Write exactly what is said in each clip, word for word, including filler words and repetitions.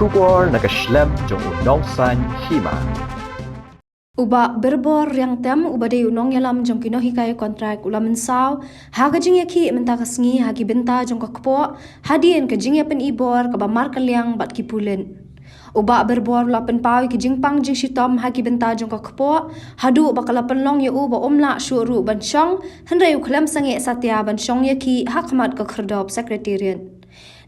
Khubor na ka shlem jong u Nongsaiñ Hima. U Bah Birbor Riangtem, uba dei u nongïalam jong ki nonghikai kontrak, u la mynsaw ha ka jingïakhih mynta ka sngi ha ki bynta jong ka kpoh, hadien ka jingïapynibor kaba markylliang bad ki pulit. U Bah Birbor u la pynpaw ïa ki jingpang jingshitom ha ki bynta jong ka kpoh haduh ba ka la pynlong ïa u ba um lah shuh ruh ban shong, hynrei u khlem sangeh satia ban shong ïakhih ha khmat ka khyrdop Secretariat.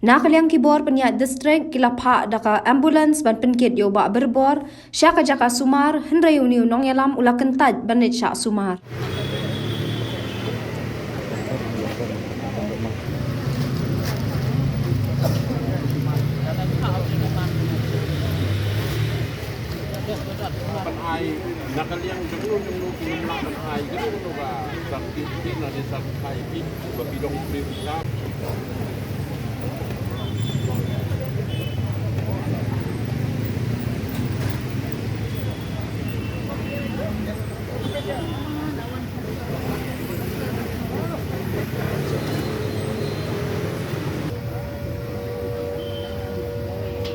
Na ka liang ki bor pynïaid district ki la phah da ka ambulance ban pynkit ïa u Bah Birbor sha ka jaka sumar, hynrei une u nongïalam u la kyntait ban leit shah sumar. Ban ai na ka liang jong no jong no ki nym lah ban ai jong no ba sa ki ki na de sa kai ki ba ki dong pri ka.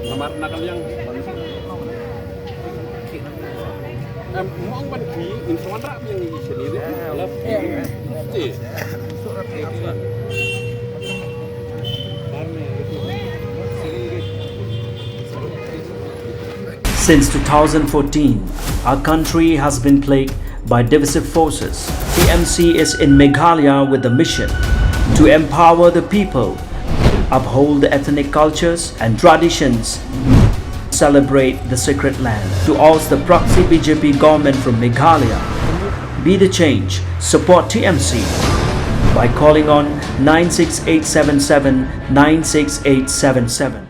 Namar na ka liang. Em, mong ban ki, in suan rak yang i sini deh. Lep. Ti. Since two thousand fourteen, our country has been plagued by divisive forces. T M C is in Meghalaya with the mission to empower the people, uphold the ethnic cultures and traditions, celebrate the sacred land. To oust the proxy B J P government from Meghalaya, be the change, support T M C by calling on nine six eight seven seven nine six eight seven seven.